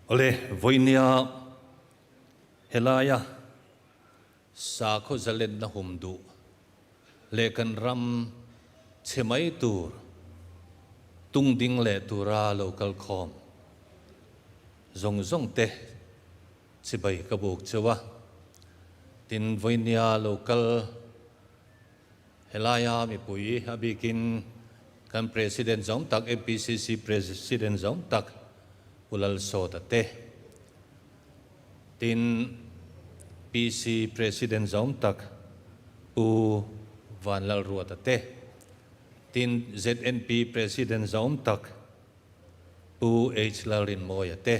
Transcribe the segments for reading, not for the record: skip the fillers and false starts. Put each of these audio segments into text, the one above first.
Awle, vawinia helaia sakhaw zalenna hum duh leh kan ram chhe mai tur tung ding leh tura lo kal khawm zawng zawng te chibai ka buk cheu a. Tin, vawinia lo kal Helaia mipui a bikin kan President zawng tak, MPCC President zawng tak Pu Lalsawta te, tin PC President zawng tak Pu Vanlalruata te, tin ZNP President zawng tak Pu H Lalrinmawia te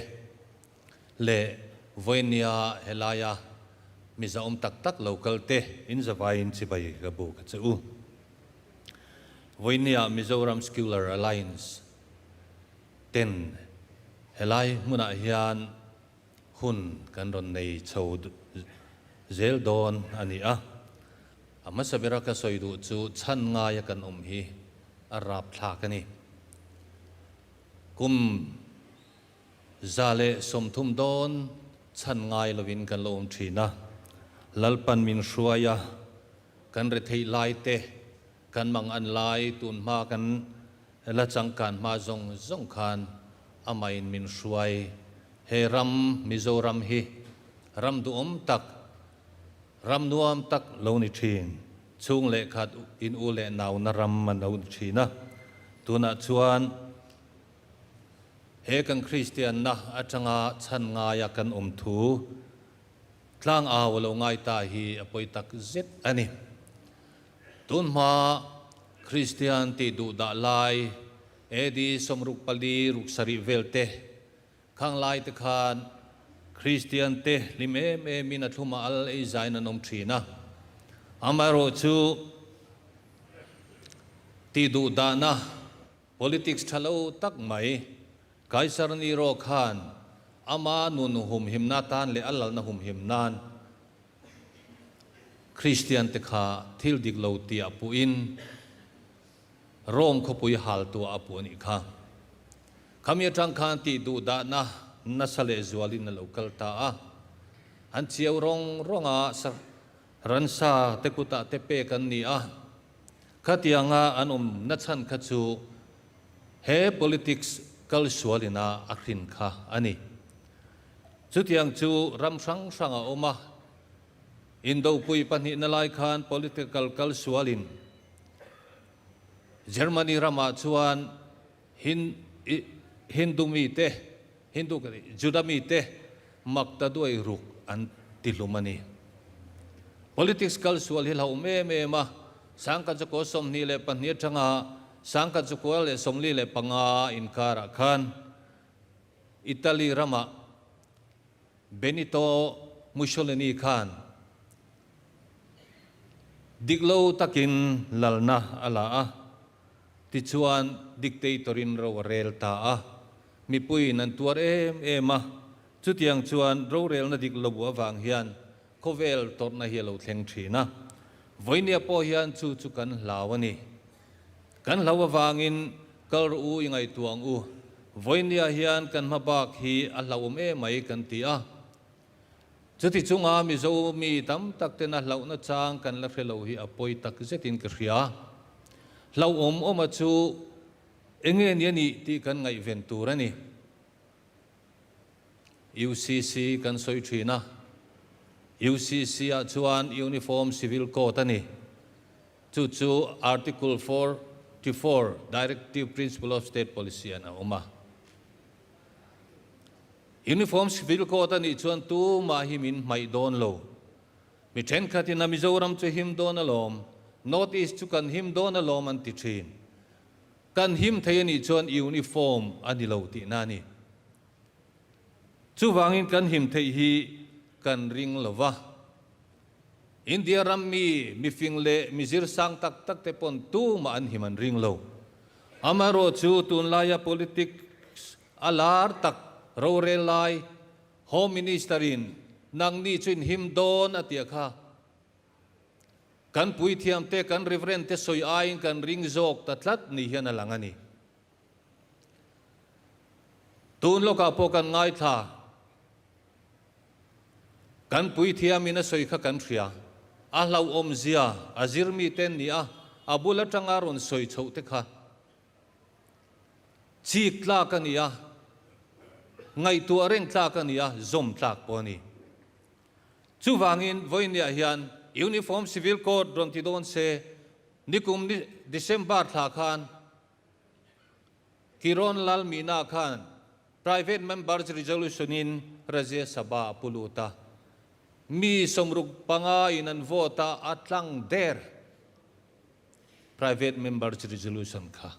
leh vawinia helaia mi zahawm tak tak lo kal te in zavaiin chibai ka bu ka che u. Vawinia Mizoram Secular Alliance ten helai hmunah hian hun kan rawn nei chho zel dawn a ni a. A hmasa bera ka sawi duh chu chhan ngaia kan awm hi a rapthlak a ni. Kum 130 dawn chhan ngai lovin kan lo awm thin a, Lalpan min hruai a, kan retheih lai te, kan mang an lai tun hma kan la changkan hma zawng zawng khan amahin min hruai. He ram Mizoram hi ram duhawm tak, ram nuam tak lo ni thin, chhung leh khat in u leh nauna ram an lo ni thin a, tunah chuan He kan Kristianna atanga chhan ngaia kan awm thu tlang au a lo ngai ta hi a pawi tak zet a ni. Tun hma Kristian tih duh dah lai AD 64 ruk sarih vel te khang lai te khan Kristian te hlim em em in a thlum a al ei zain an awm thin a. Amaherawhchu tih duh dahna Politics tha lo tak mai, Kaisar Nero khan ama nun humhimna tan leh a lalna humhim nan Kristian te kha thil dik lo tih a puhin Rome khawpui hal tuah a puh a nih kha. Khami atang khan tih duh dahna nasa leh zualin a lo kal ta a. An chiau rawng rawng a, ransa te kutah te pek an ni a. Khatianga an awm na chhan kha chu he politics kal sualin a a hrin kha a ni. Chutiang chu ram hrang hrang a awm a, Indopui pahnihna lai khan political kal sualin Germany ramah chuan Hindu mite, Hindu ka ti, Juda mite makta duai ruk an ti hlum a ni. Politics kal sual hi hlauhawm em em a, 1922 atanga 1945 inkarah khan Italy ramah Benito Mussolini khan dik lo takin lalna a la a, tichuan dictator-in ro a rel ta a. Mipuiin an tuar em em a, chutiang chuan rorelna dik lo avang hian khawvel tawrhna hi a lo thleng thin a. Vawinia pawh hian chu chu kan hlau a ni. Kan hlau avangin kal rawh u i ngaihtuah ang u. Vawinia hian kan hma bak hi a hlauhawm em mai kan ti a. Chuti chunga Mizo mi tam tak tena hlauhna chang kan la hre lo hi a pawi tak zetin ka hria. Hlauhawm awma chu Enge ni a nih tih kan ngaihven tur a ni. UCC kan sawi thin a, UCC ah chuan Uniform Civil Code a ni. Chu chu Article 44 Directive Principle of State Policy an a awm a. Uniform Civil Code a nih chuan tumah hi min hmaih dawn lo. Mi thenkhatin a Mizoram chu him dawn alawm, North East chu kan him dawn alawm an ti thin. Kan him thei a nih chuan uniform a ni lo tihna a ni. Chuvangin kan him theih hi kan ring lo va. India ram mi mifing leh mi zir sang tak tak te pawn tumah an him an ring lo. Amaherawhchu tunlaia politics a lar tak rorel lai Home Minister in nangni chu in him dawn a tia kha. Kan puithiam te, kan Reverend te sawi aiin kan ring zawk ta tlat ni hian a lang a ni. Tun lawkah pawh kan ngaithla. Kan puithiamin a sawi kha kan hria. A hlauhawmzia a zir mite an ni a, a bul atanga rawn sawi chhoh te kha chik tlak a ni a, ngaihtuah reng tlak a ni a, zawm tlak pawh a ni. Chuvangin vawiiniah hian Uniform Civil Code rawn ti dawn se, nikum December thla khan Kiron Lal Meena khan Private Members Resolution in Rajya Sabha a pu lut a, mi 65 in an vote a, a tlang der Private Members Resolution kha.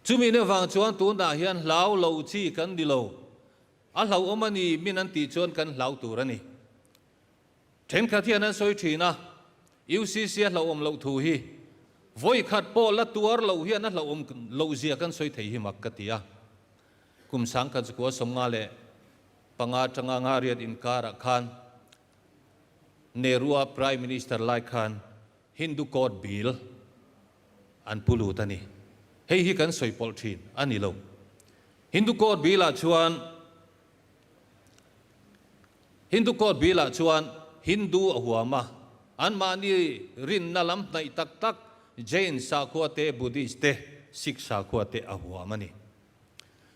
Chumi ne vang chuan tunah hian hlau lo chi kan ni lo, a hlauhawm a ni min an tih chuan kan hlau tur a ni. Thenkhat hian an sawi thin a, UCC a hlauhawm loh thu hi vawi khat pawh la tuar loh hian a hlauhawm loh zia kan sawi thei hi mak ka ti a. Kum sangkhat zakua 55 atanga ngariat inkarah khan Nehru-a Prime Minister lai khan Hindu Code Bill an pu lut a ni. Hei hi kan sawi pawlh thin a ni lo. Hindu Code Bill-ah chuan Hindu Code Bill-ah chuan Hindu a huam a, anmahni rinna lam hnaih tak tak Jain sakhua te, Buddhist te, Sikh sakhua te a huam a ni.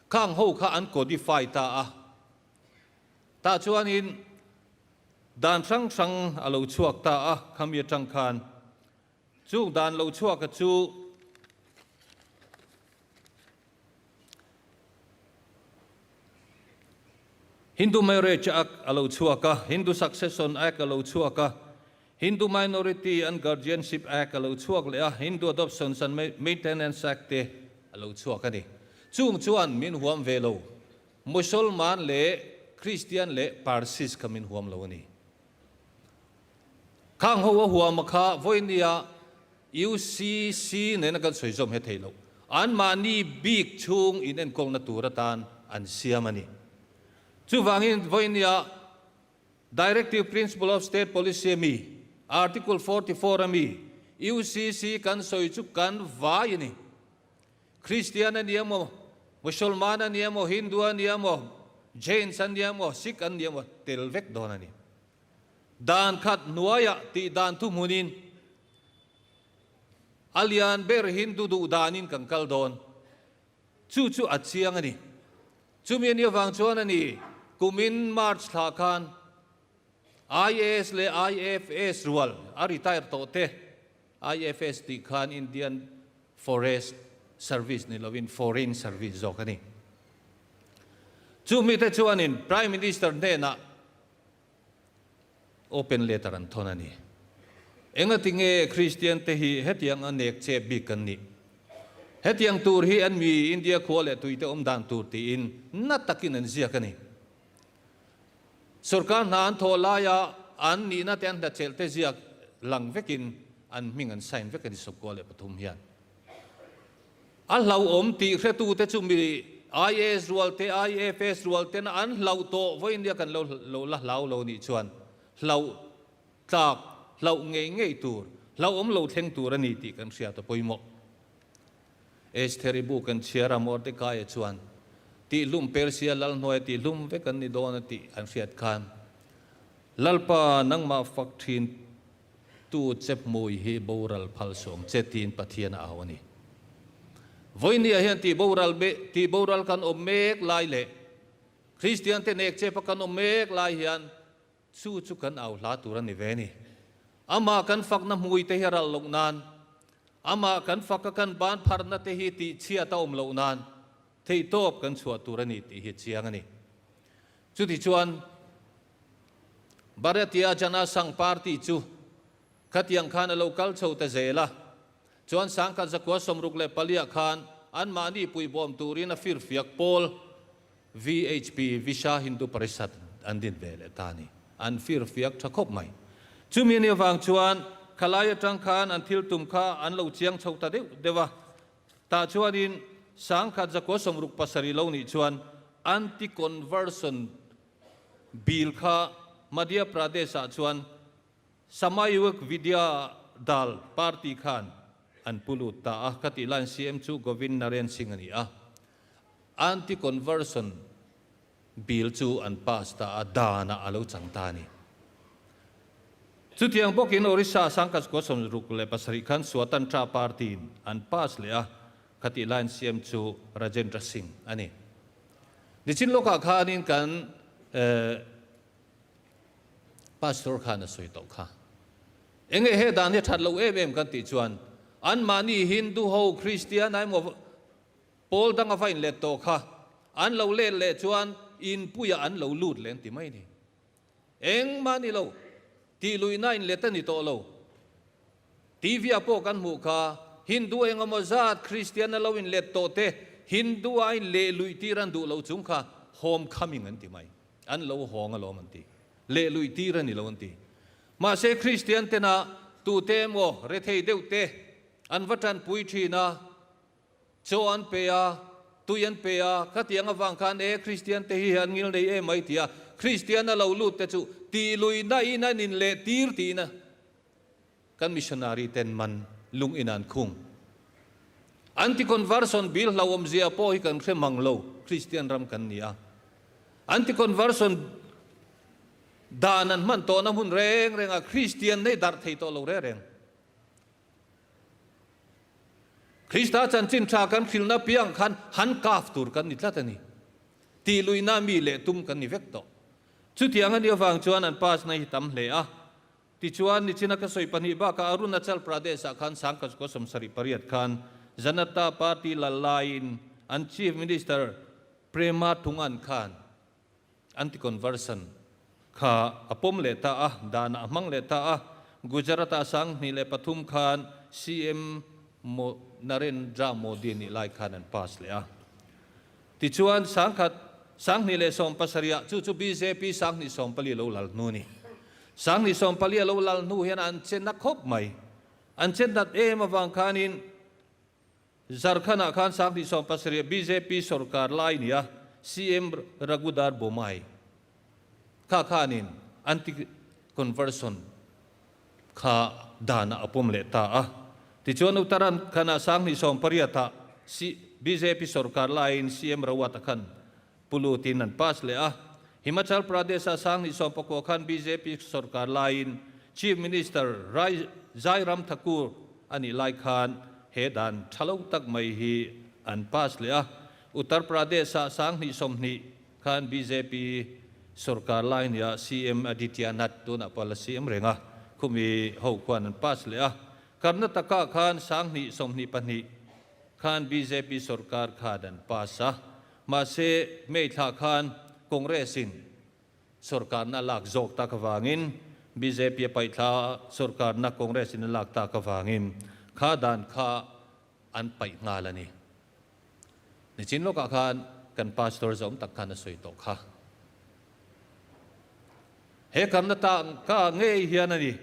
Khang ho kha an codify ta a, tah chuanin dan hrang hrang a lo chhuak ta a, khami atang khan chung dan lo chhuaka chu Hindu Marriage Act a lo chhuak a, Hindu Succession Act a lo chhuak a, Hindu Minority and Guardianship Act a lo chhuak leh a, Hindu Adoptions and Maintenance Act te a lo chhuak a ni. Chung chuan min huam ve lo, Musolman leh Kristian leh Parsis kha min huam lo a ni. Khang ho a huam a kha vawinia UCC nena kan sawi zawm he thei loh. Anmahni bik chhung inenkawlna tur atan an siam a ni. Chuvangin vawinia Directive Principle of State Policy ami, Article 44 ami, UCC kan sawi chu kan vai a ni. Kristian a ni emaw, Musulman a ni emaw, Hindu a ni emaw, Jains an ni emaw, Sikh an ni emaw tel vek dawn a ni. Dan khat hnuaiah tih dan thuhmunin a lian ber Hindu duh danin kan kal dawn. Chu chu a chiang a ni. Chumi a nih avang chuan a ni, kumin March thla khan IAS leh IFS rual a retire tawh te, IFS tih khan Indian Forest Service ni lovin Foreign Service zawk a ni. Chumi te chuanin Prime Minister hnenah Open letter an thawn a ni. Engati nge Kristian te hi hetiang a nek chep bik kan nih? Hetiang tur hi an mi India khua leh tuite awm dan tur tiin na takin an ziak a ni. Sorkar hna an thawh laia an nihna te an hlachelh te ziak lang vekin an hming an sign vek a ni 93 hian. A hlauhawm tih hretute chu mi IAS rual te, IFS rual tena an hlauh tawh vawiin nia kan lo lo la hlau lo nih chuan hlauh tlak, hlauh ngei ngei tur, hlauhawm lo thleng tur a ni tih kan hriat a pawimawh. Estheri bu kan chhiar a Mordekaia chuan tihhlum Persia lal hnuaia tihhlum vek an ni dawn a tih an hriat khan Lalpa nangmah fak thin Tu che hmui hi boral phal sawm che tiin Pathian a au a ni. Vawinia hian tih boral me, tih boral kan awm mek lai leh Kristian te nek chepa kan awm mek lai hian chu chu kan au hla tur a ni ve a ni. Amah kan fakna hmui te hi a ral loh nan, amah kan faka kan ban pharna te hi tih chhiat a awm loh nan theihtawp kan chhuah tur a ni tih hi chiang a ni. Chutichuan Bharatiya Jana Sangh Party chu khatiang khan a lo kal chho ta zel a, chuan 1964 khan anmahni puibawm turin a firfiak pawl VHP, Vishwa Hindu Parishad, an din ve leh ta a ni. An firfiak tha khawp mai. Chumi anih avang chuan khalai atang khan an thil tum kha an lo chiang chho ta deuh deuh a, tah chuanin 1967 lo nih chuan Anti-Conversion Bill kha Madhya Pradesh-ah chuan Samayuk Vidya Dal party khan an pu lut ta a, ka tih laiin CM chu Govind Narayan Singh a ni a. Anti-Conversion Bill chu an pass ta a, danah a lo chang ta a ni. Chutiang bawkin Orissa Sangkachkua 67 khan Swatantra Party-in an pass leh a, khatih line siam chu Rajendra Singh a ni. Nichin lawkah khanin kan Pastor khan a sawi tawh kha. Enge he dan hi that lo em em kan tih chuan anmahni Hindu ho Kristian emaw Pawl dang a va inlet tawh kha an lo let leh chuan inpuiah an lo lut leh an ti mai ni. Engmah ni lo, tih luihna inlet a ni tawh lo. TV ah pawh kan hmuh kha Hindu engemaw zat Kristian a lo inlet tawh te Hindu a inleh luih tir an duh lo chung kha home coming an ti mai. An lo hawng alawm an ti. Leh luih tir a ni lo an ti. Mahse Kristian tena tute emaw rethei deuh te an va tanpui thin a, Chaw an pe a, tui an pe a, khatiang avang khan e Kristian te hi an ngil nei em mai tia Kristian a lo lut te chu tih luihna in an in leh tir tiin a kan missionary ten man lung in an khung. Anti-conversion bill hlauhawmzia pawh hi kan hre mang lo, Kristian ram kan ni a. Anti-conversion dan an hman tawhna hmun reng reng ah Kristian nei darh thei tawh lo reng reng. Krista chanchin tha kan hrilhna piang khan han kaf tur kan ni tlat a ni. Tih luihna mi leh tum kan ni vek tawh. Chutiang a nih avang chuan an pass na hi tam hle a. Tichuan, nichina ka sawi pahnih bakah Arunachal Pradesh ah khan Sangkachkua 78 khan Janata Party lal laiin an Chief Minister Prema Thungan khan Anti-conversion kha a pawm leh ta a, danah a hmang leh ta a. Gujarat-ah 2003 khan CM Narendra Modi nih lai khan an pass leh a. Tichuan, sangkhat 2017 ah chu chu bjp 2014 lo lal hnu a ni. 2014 a lo lal hnu hian an che na khawp mai. An che nat em avang khanin Jharkhand-ah khan 2017 bjp sorkar lai nia CM Raghudar Bommai kha khanin anti-conversion kha danah a pawm leh ta a. Tichuan Uttarakhand-ah 2018-ah bjp sorkar laiin CM Rawat-a khan pu lutin an pass leh a. Himachal Pradesh-ah 2019 khan bjp sorkar laiin Chief Minister Jairam Thakur a nih lai khan he dan tha lo tak mai hi an pass leh a. Uttar Pradesh-ah 2020 khan bjp sorkar lai nia CM Adityanath tunah pawh a la CM reng a, khumi ho khuan an pass leh a. Karnataka khan 2022 khan bjp sorkar khan an pass a. Mahse, May thla khan Congress-in sorkarna a lak zawk tak avangin bjp a paih thla sorkarna Congress-in a lak tak avangin kha dan kha an paih nghal a ni. Nichin lawkah khan kan Pastor zawm tak khan a sawi tawh kha. He Karnataka ngei hian a ni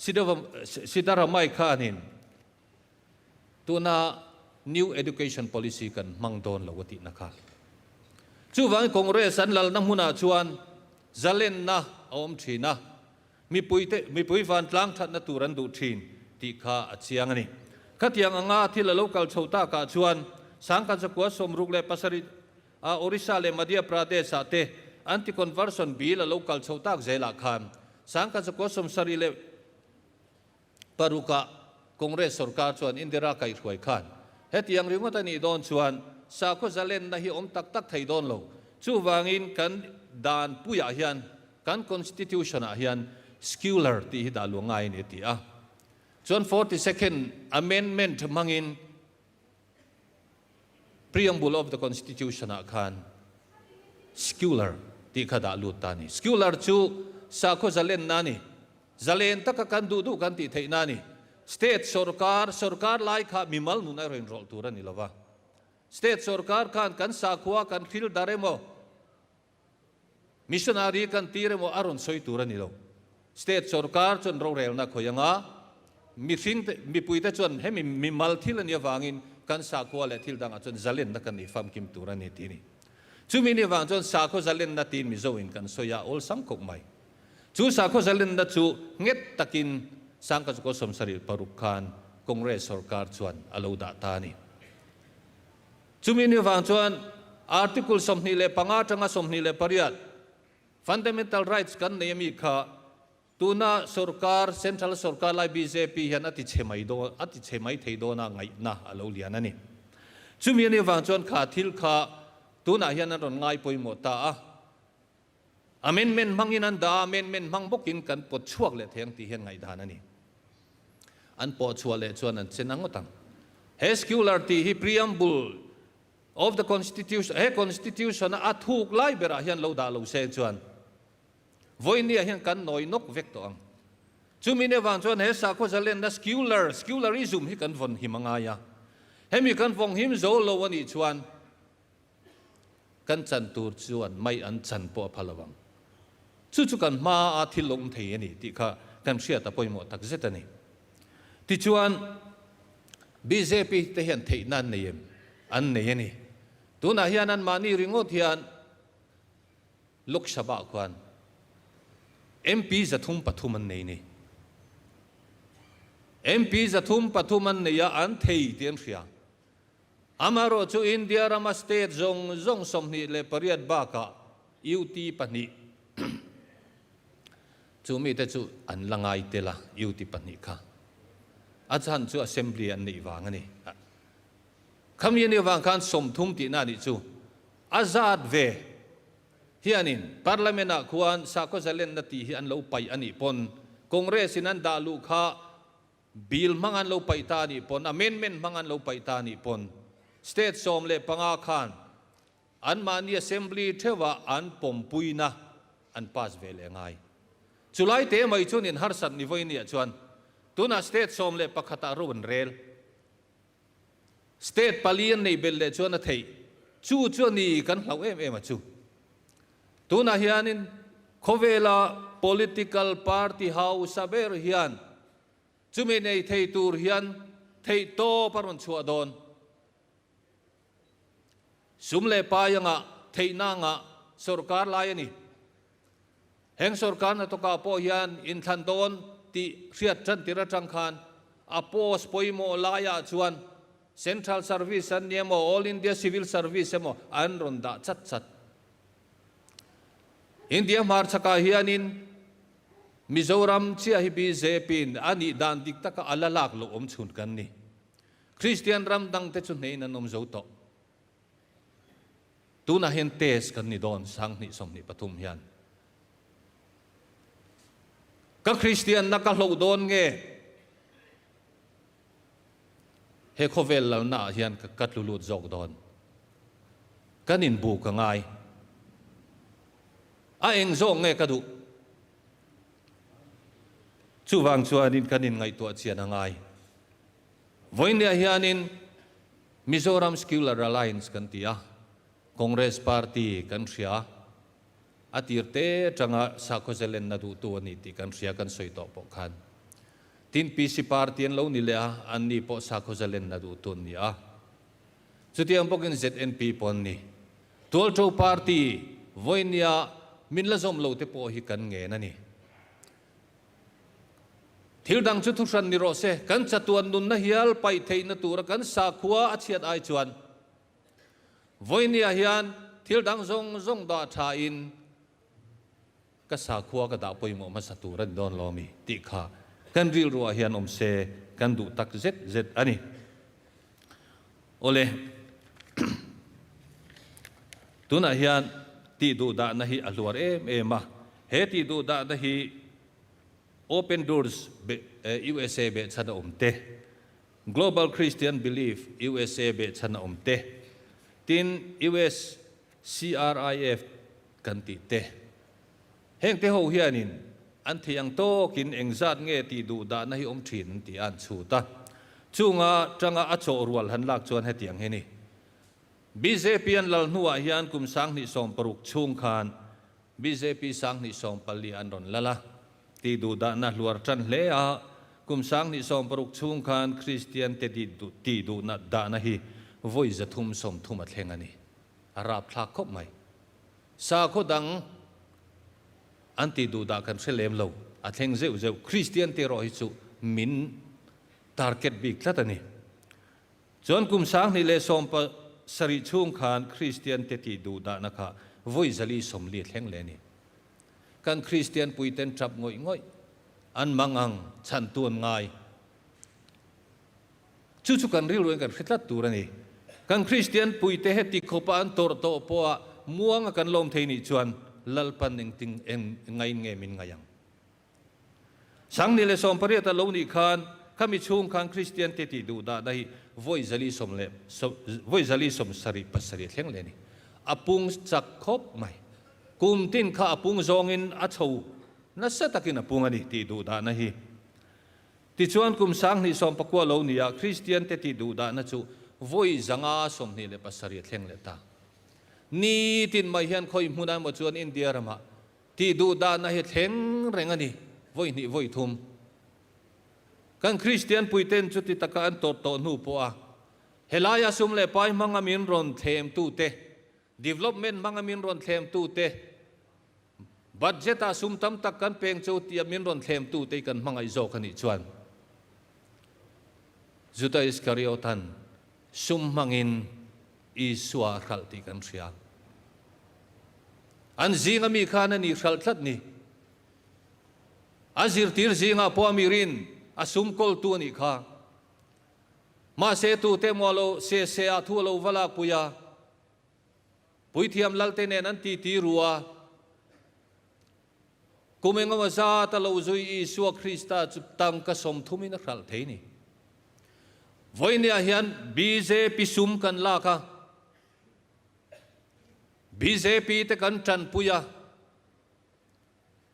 Siddaramaiah khanin Tuna New Education Policy kan hmang dawn lo a tihna kha. Chuvangin Congress an lalna hmunah chuan zalenna a awm thin a, mipuite mipui vantlang thatna tur an duh thin tih kha a chiang a ni. Khatiang anga thil a lo kal chho takah chuan Sangkachakua 67 a Orissa leh Madhya Pradesh ah te Anti-Conversion Bill a lo kal chho tak zelah khan Sangkachakua 70 leh Parukah Congress sorkar chuan Indira kaihhruai khan hetiang ringawt a nih dawn chuan sakhaw zalenna hi awm tak tak thei dawn lo. Chuvangin kan dan puiah hian kan Constitution ah hian secular tih hi dah luah ngai a ni a ti a. Chuan 42nd Amendment hmangin Preamble of the Constitution ah khan secular tih kha dah lut ta a ni. Secular chu sakhaw zalenna a ni. Zalen taka kan duh duh kan tih theihna a ni. State sorkar, sorkar lai kha mimal nun a rawn rawlh tur a ni lova. State sorkar khan kan sakhua kan thil dar emaw, missionary kan tir emaw a rawn sawi tur a ni lo. State sorkar chuan rorelna khawi anga mihring te, mipuite chuan hemi mimal thil a nih avangin kan sakhua leh thil dangah chuan zalenna kan nih famkim tur a ni tih a ni. Chumi nih avang chuan sakhaw zalenna tiin Mizoin kan sawi a awlsam khawp mai. Chu sakhaw zalenna chu nghet takin Sangkachukua 76 khan Congress sorkar chuan a lo dah ta a ni. Chumi ni vang chuan Article 25 atanga 28 Fundamental Rights kan nei ami kha tuna sorkar, Central sorkar lai bjp hian a ti chhe mai dawn, a ti chhe mai thei dawna ngaihna a lo lian a ni. Chumi ani vang chuan kha thil kha tunah hian an rawn ngai pawimawh ta a. Amendment hmangin an dah a, amendment hmang bawkin kan pawt chhuak leh thei ang tih hian ngaihdan a ni. An pawh chhuah leh chuan an che na ngawt ang. He secular tih hi preamble of the constitution, he constitution a a thuk lai berah hian lo dah lo se chuan vawinia hian kan nawi nawk vek tawh ang. Chumi ne vang chuan he sakhaw zalenna secular, secularism hi kan vawn him a ngai a. Hemi kan vawng him zo lo a nih chuan Kan chan tur chuan mai an chan pawh a pha lo ang. Chu chu kan hmaa thil lo awm thei a ni tih kha kan hriat a pawimawh tak zet a ni. Tichuan, bjp te hian theihna an nei em? An nei a ni. Tunah hian anmahni ringawt hian Lok Sabha khuan MP 303 an nei a ni. MP 303 an nei a, an thei tih an hria. Amaherawh chu India rama state zawng zawng 28 bakah UT pahnih chu mite chu an la ngai tel a, UT pahnih kha a chhan chu assembly an neih vang a ni. Khami a nih avang khan 30 tihna a nih chu a zat ve hianin Parliament ah khuan sakhaw zalenna tih hi an lo paih a nih pawn Congress in an dah luh kha Bill hmang an lo paih ta anih pawn, amendment hmang an lo paih ta anih pawn, State 15 khan anmahni Assembly theuhah an pawmpuina an pass ve leh ngai. Chulai te mai chuan in harsat ni vawi nia chuan tunah State 11 ah ro an rel. State pali an nei belh leh chuan a theih. Chu chu a ni kan hlauh em em a chu. Tunah hianin khawvela political party hausa ber hian chumi nei thei tur hian theih tawp a rawn chhuah dawn. Sum leh pai anga theihna anga sorkar lai a ni. Heng sorkar hnathawkah pawh hian inthlan dawn tih hriat tan tir atang khan a post pawimawh laiah chuan Central Service an ni emaw, All India Civil Service emaw an rawn dah chat chat. India hmarchhakah hianin Mizoram chiah hi BJP-in a nih dan dik taka a la lak loh awm chhun kan ni. Kristian ram dangte chu hneiin an awm zo tawh. Tunah hian test kan ni dawn 2023 hian. Ka Kristianna ka hloh dawn nge? He khawvel lalna ah hian ka tlu lut zawk dawn. Kan inbu ka ngai. A eng zawk nge ka duh? Chuvang chuanin kan inngaihtuah chian a ngai. Vawinia hianin Mizoram Secular Alliance kan ti a, Congress Party kan hria. A tir te atanga sakhaw zelenna duhtu a ni tih kan hria kan sawi tawh pawh khan. Tin PC Party an lo ni leh a, anni pawh sakhaw zalenna duhtu an ni a. Chutiang bawkin ZNP pawh an ni. Tualṭo Party vawinia min la zawm lo te pawh hi kan ngen a ni. Thil dang chu thuhran ni rawh se, kan chatuan nunna hial paih theihna tura kan sakhua a chhiat ai chuan vawinia hian thil dang zawng zawng dah thain Ka sakhua ka dah pawimawh hmasa tur a ni dawn lo mi tih kha kan rilruah hian awm se kan duh tak zet zet a ni. Awle, tunah hian tih duh dahna hi a hluar em em a, he tih duh dahna hi Open Doors USA behchhan a awm te, Global Christian Belief USA behchhan a awm te, tin US CRIF kan tih te. Heng te ho hianin an theih ang tawkin engzat nge tih duh dahna hi awm thin an ti a an chhut a. Chunga tanga a chawh rual han lak chuan hetiang hi ni. Bjp an lal hnuah hian kum 2016 chhung khan bjp 2014 an rawn lal a, tih duh dahna hluar tan hle a, kum 2016 chhung khan Kristian te tih duhna dahna hi vawi 330 a thleng a ni. A rapthlak khawp mai. Sakhaw dang an tih duh dah kan hre lem lo, a thleng zeuh zeuh. Kristian te erawh hi chu min target bik tlat a ni. Chuan kum sarih chhung khan Kristian te tih duh dahna kha vawi zali 40 thleng leh a ni. Kan Kristian puiten tap ngawih ngawih an mang ang chhantu an ngai. Chu chu kan rilruin kan hre tlat tur a ni. Kan Kristian puite heti khawpa an tawrh tawh pawha muanga kan lawm thei nih chuan Lalpan engtin eng ngain nge min ngai ang. 2018 a lo nih khan khami chhung khan Kristian te tih duh dahna hi vawi zali sawm leh vawi zali 77 pasarih thleng leh a ni. A pung chak khawp mai. Kum tin kha a pung zawngin a chho nasa takin a pung a ni tih duh dahna hi. Tichuan kum 2019 lo nia Kristian te tih duh dahna chu vawi 527 thleng leh ta. Ni tin mai hian khawi hmun emaw chuan India ramah tih duh dahna hi thleng reng a ni, vawi hnih vawi thum. Kan Kristian puiten chuti taka an tawrh tawh hnu pawha helaia sum leh pai hmanga min rawn thlemtute, development hmanga min rawn thlemtute, Budget-ah sum tam tak kan peng cho tia min rawn thlemtute hi kan hmangaih zawk a nih chuan Juda Iskariotan sum hmangin Isua a hralh tih kan hria. An zinga mi khan a ni hralh tlat ni. A zirtir zingah pawh a mirin a sum kawltu a nih kha. Mahse tute maw lo se se ah thu a lo va lakpui a. Puithiam Lalte nen an titi ru a, kum engemaw zat a lo zui Isua Krista chu tangka 30 in a hralh thei ni. Vawinia hian bjp sum kan lak a, bjp te kan tanpui a,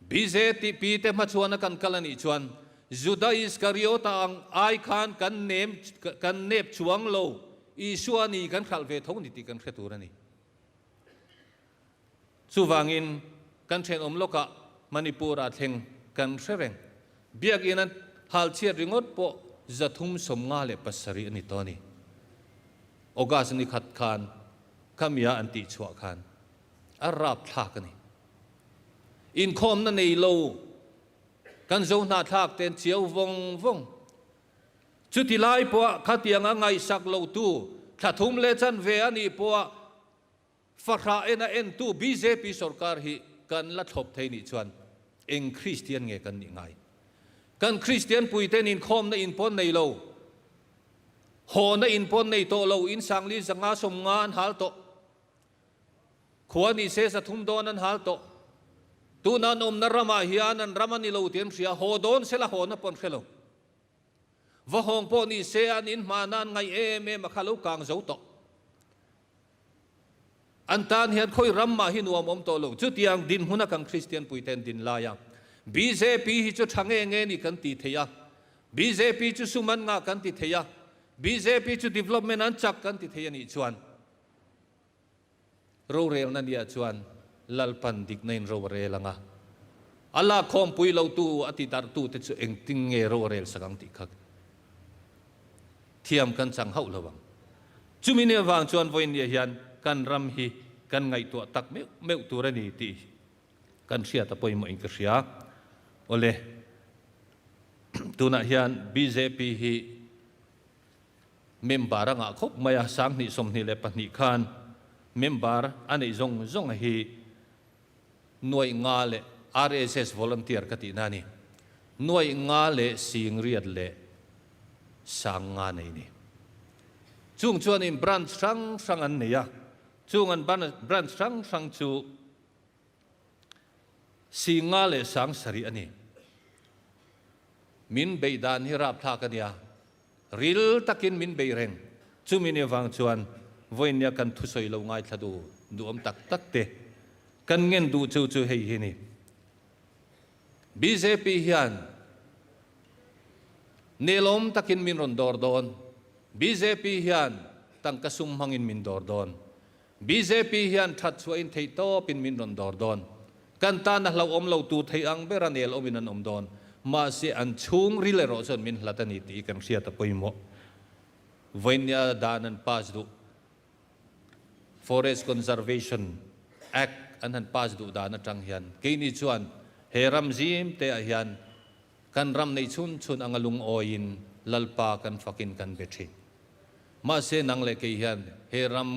bjp te hmachhuana kan kal a nih chuan Juda Iskariota ang ai khan kan nem kan nep chuang lo Isua ni kan hralh ve tho ni tih kan hre tur a ni. Chuvangin kan thenawm lawkah Manipur-ah thleng kan hre reng. Biakinn an hal chhiat ringawt pawh 357 a ni tawh a ni. August ni khat khan khamia an tihchhuah khan a rapthlak a ni. Inkhawmna nei lo kan zo hnahthlak ten chiau vawng vawng. Chuti lai pawha khatianga ngaihsak lo tu thla thum leh chanve a nih pawha fahrah en a entu bjp sorkar hi kan la thlawp thei nih chuan eng Kristian nge kan nih ngai? Kan Kristian puiten inkhawmna inpawn nei lo, hawna inpawn nei tawh lo, in 1050 90 an hal tawh. Khua ni se 300 dawn an hal tawh. Tuna an awmna ramah hian an ram a ni lo tih an hria, haw dawn se la haw na pawh an hre lo. Va hawng pawh ni se an in hmana an ngaih em em a kha lo kang zo tawh. An tan hian khawi ram mah hi nuam awm tawh lo. Chutiang dinhmuna kan Kristian puiten din lai a, bjp hi chu tha nge nge ni kan ti thei a, bjp chu sum an ngah kan ti thei a, bjp chu development an chak kan ti thei a nih chuan, Rorelna nia chuan Lalpan dikna in ro a rel ang a, a lakkhawmpui lotu a ti darhtute chu engtin nge ro a rel sak ang tih kha thiam kan chang hauh lo ang. Chumi ni avang chuan vawiin nia hian kan ram hi kan ngaihtuah tak meuh meuh tur a ni tih kan hriat a pawimawh in ka hria. Awle, tunah hian bjp hi Member a ngah khawp mai a, 2022 khan member a neih zawng zawng hi nuaih nga leh RSS volunteer ka tihna a ni, nuaih nga leh singriat leh sang nga nei ni. Chung chuanin branch hrang hrang an nei a, chung an branch hrang hrang chu 50 leh 7000 a ni. Min beih dan hi rapthlak a nia. Ril takin min beih reng. Chumi ni avang chuan vawinia kan thusawi lo ngaithla duh duhawm tak tak te kan ngen duh chu chu hei hi ni. Bjp hian nelawm takin min rawn dawr dawn. Bjp hian tangka sum hmangin min dawr dawn. Bjp hian that chhuahin theih tawpin min rawn dawr dawn. Kan tan a hlauhawm lo tur thei ang bera nel awmin an awm dawn. Mahse an chhung ril erawh chuan min hlat a ni tih kan hriat a pawimawh. Vawinia dan an pass duh. Forest Conservation Act an han pass duh dan atang hian keini chuan he ram zim te ah hian kan ram nei chhun chhun anga lungawiin Lalpa kan fakin kan be thin. Mahse nang leh kei hian he ram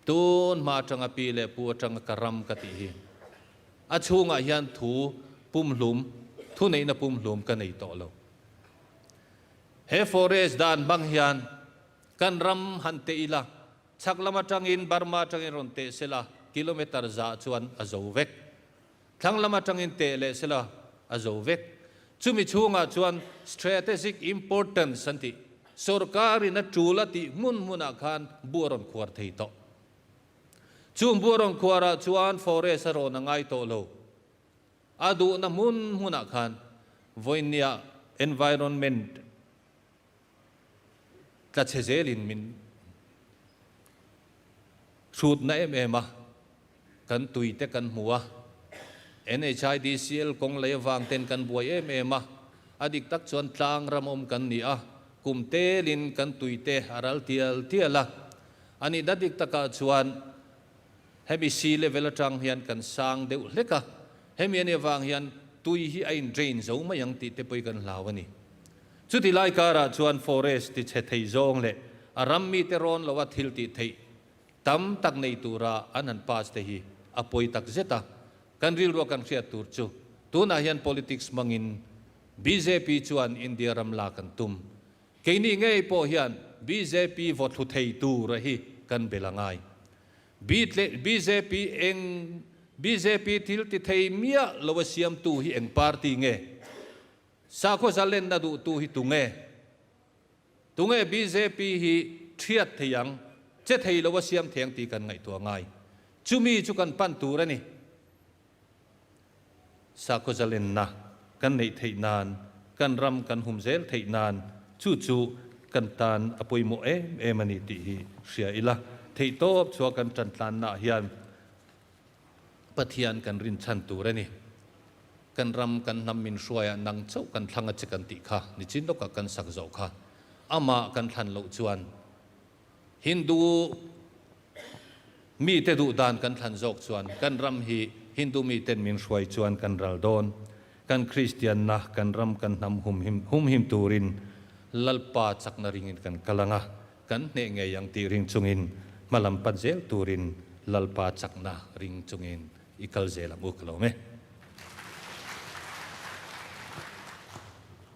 tun hma atanga pi leh pu atanga ka ram ka tih hi a chhungah hian thu pumhlum, thuneihna pumhlum ka nei tawh lo. He forest dan hmang hian kan ram han teh ila, chhak lam atangin Burma atangin rawn teh sela kilometre za chuan a zo vek. Thlang lam atangin teh leh sela a zo vek. Chumi chhungah chuan strategic importance an tih, sorkarin a tul a tih hmun hmunah khan bu a rawn khuar thei tawh. Chung bu a rawn khuarah chuan forest a rawn a ngai tawh lo. A duhna hmun hmunah khan vawinia environment tla chhe zelin min hrutna em em a, kan tui te kan hmu a, NHIDCL kawng lei avang ten kan buai em em a, a dik tak chuan tlang ram awm kan ni a, kum telin kan tui te a ral tial tial a, a nihna dik takah chuan hemi sea level atang hian kan sang deuh hlek a, hemi anih avang hian tui hi a in drain zo mai ang tih te pawh hi kan hlau a ni. Chuti lai karah chuan forest ti chhe thei zawng leh a ram mite rawn loa thil tih theih tam tak nei tura an han pass te hi a pawi tak zet a, kan rilrua kan hriat tur chu tunah hian politics hmangin bjp chuan India ram lak an tum. Keini ngei pawh hian bjp vawthlu thei tura hi kan bel a ngai. Bjp eng bjp thil ti thei miah loa siamtu hi eng party nge? Sakhaw zalenna duhtu hi tunge? Tunge bjp hi thiat thei ang, che thei lo a siam thei ang tih kan ngaihtuah ngai. Chumi chu kan pan tur a ni. Sakhaw zalenna kan neih theih nan, kan ram kan hum zel theih nan chu chu kan tan a pawimawh em em a ni tih hi hria ila. Theihtawp chhuah kan tantlannaah hian Pathian kan rinchhan tur a ni. Kan ram, kan hnam min hruaiah nang chauh kan thlang a che kan tih kha nichin lawkah kan sak zawh kha. Amah kan thlan loh chuan Hindu mite duh dan kan thlan zawk chuan kan ram hi Hindu miten min hruai chuan kan ral dawn. Kan Kristianna, kan ram, kan hnam humhim humhim turin Lalpa chakna ringin kan kal ang a. Kan hneh ngei ang tih ring chungin hmalam pan zel turin Lalpa chakna ring chungin i kal zel ang u ka lawm e.